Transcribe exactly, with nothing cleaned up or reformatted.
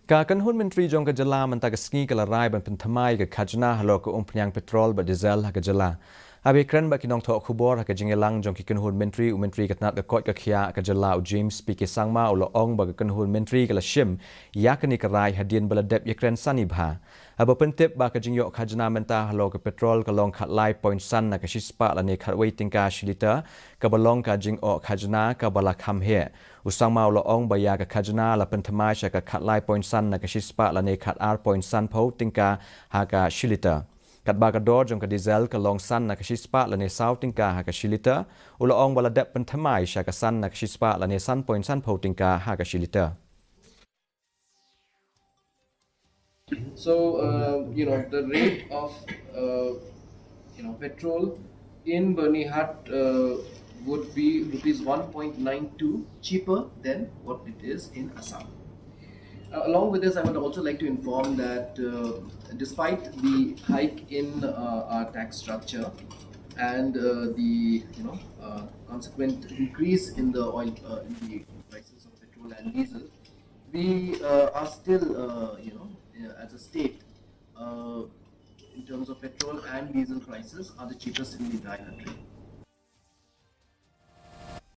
Ka kynhun myntri jong ka jylla mynta ka sngi ka la rai ban pynthymmai ka khajna halor ka umphniang petrol bad diesel ha ka jylla. Haba ïakren bad ki nongthoh khubor ha ka jingïalang jong ki kynhun myntri, u myntri ka tnad ka koit ka khiah ka jylla u James P K Sangma u la ong ba ka kynhun myntri ka la shim ïa kane ka rai hadien ba la dep ïakren sani bha. Haba pyntip ba ka jingïoh khajna mynta halor ka petrol ka long khatlai point san na ka shispah lane khatwei tyngka shi liter, kaba long ka jingoh khajna kaba la kham heh. U Sangma u la ong ba ïa ka khajna la pynthymmai sha ka khatlai point san na ka shispah lane khatar point sanphew tyngka ha ka shi liter. Katba ka dor jong ka diesel ka long san na ka shispah lane saw tyngka ha ka shi liter, u la ong ba la dep pynthymmai sha ka san na ka shispah lane san point sanphew tyngka ha ka shi liter. So, uh, you know, the rate of, uh, you know, petrol in Byrnihat uh, would be rupees one point nine two cheaper than what it is in Assam. Uh, along with this, I would also like to inform that uh, despite the hike in uh, our tax structure and uh, the, you know, uh, consequent increase in the oil, uh, in the prices of petrol and diesel, we uh, are still, uh, you know, uh, as a state, uh, in terms of petrol and diesel prices, are the cheapest in the entire country.